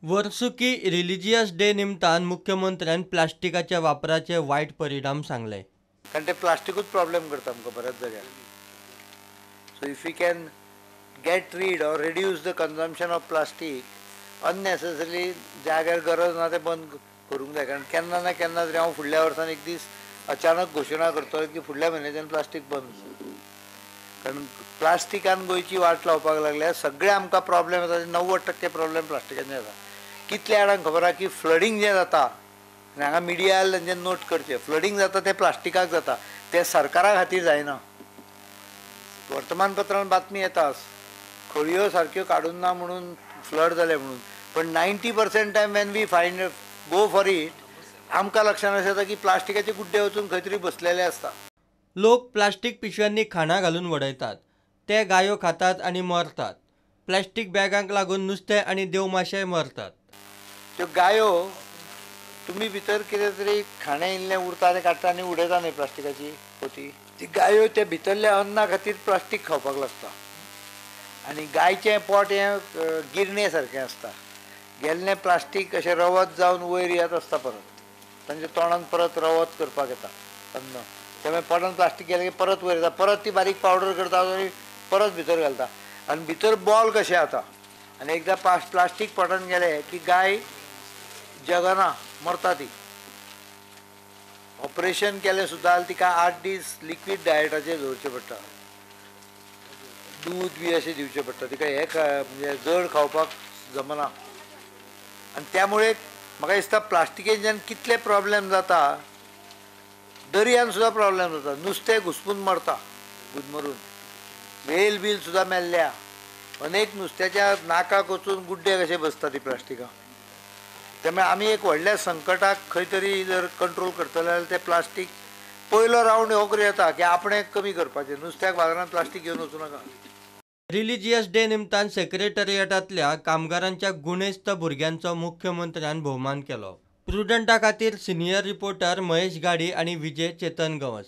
वर्सुकी religious day निमतान मुख्यमंत्र्यान प्लास्टिकाच्या वापराचे वायट परिणाम सांगले. कारण ते प्लास्टिकूच प्रॉब्लेम करता आमकां बऱ्याच जाग्यार. So if you can get rid or reduce the consumption of plastic unnecessarily, जाग्यार गरज ना तें बंद करूंक जाय. कारण केन्ना ना केन्ना तरी हांव फुडल्या वर्सान एक दीस अचानक घोशणा करतलो की फुडल्या म्हयन्याच्यान प्लास्टीक बंद. कारण प्लास्टिकान गोंयची वाट लावपाक लागल्या. सगळे आमकां प्रॉब्लेम येता, 90% प्रॉब्लेम प्लास्टिकान जाता. कितल्या जाणांक खबर आहा की फ्लडींग जें जाता, आनी हांगा मिडिया तेंच्यानी नोट करचें, फ्लडींग जाता तें प्लास्टिकाक जाता, तें सरकारा खातीर जायना. वर्तमानपत्रान बातमी येताच, खळयो सारक्यो काडून ना म्हणून फ्लड जालें म्हणून. पण 90% time when we find go for it, आमकां लक्षांत अशें येता की प्लास्टिकाचे गुड्डे वचून खंय तरी बसलेले आसता. लोक प्लास्टीक पिशव्यांनी खाणां घालून वडयतात, ते गायो खातात आनी मरतात. प्लास्टीक बॅगांक लागून नुस्तें आनी देवमाशेय मरतात. त्यो गायो तुमी भितर कितें तरी खाणें इल्लें उरता तें काडटा आनी उडयता न्ही प्लास्टिकाची पोती. ती गायो त्या भितरल्या अन्ना खातीर प्लास्टीक खावपाक लागता. आनी गायचें पोट हें गिरणे सारकें आसता, गेल्लें प्लास्टीक अशें रवत जावन वयर येत आसता, परत तांच्या तोंडान परत रवत करपाक येता अन्न. त्यामुळे पोटान प्लास्टीक गेलें की परत वयर येता, परत ती बारीक पावडर करता आनी परत भितर घालता आनी भितर बॉल कशें जाता. आनी एकदां प्लास्टीक पोटान गेलें की गाय जगना, मरता ती. ऑपरेशन केलें सुद्दां जाल्यार तिका 8 दीस लिक्वीड डायटाचेर दवरचें पडटा, दूद बी अशें दिवचें पडटा तिका. हें म्हणजे जड खावपाक जमना. आनी त्यामुळे म्हाका दिसता प्लास्टिकेच्यान कितले प्रॉब्लेम जाता, दर्यान सुद्दां प्रॉब्लेम जाता. नुस्तें घुसपून मरता, गुदमरून वेल बील सुद्दां मेल्ल्या. अनेक नुस्त्याच्या नाकाक वचून गुड्डे कशे बसता ती प्लास्टिकां. त्यामुळे आमी एक व्हडल्या संकटाक खंय तरी जर कंट्रोल करतले जाल्यार तें प्लास्टीक पयलो रावंड हो करूं येता की आपणें कमी करपाचें. नुस्त्याक बाजारांत प्लास्टीक घेवन वचूं नाका. रिलिजियस डे निमतान सेक्रेटरिएटांतल्या कामगारांच्या गुणेस्त भुरग्यांचो मुख्यमंत्र्यान भोवमान केलो. प्रुडंटा खातीर सिनियर रिपोर्टर महेश गाडी आनी विजय चेतन गवस.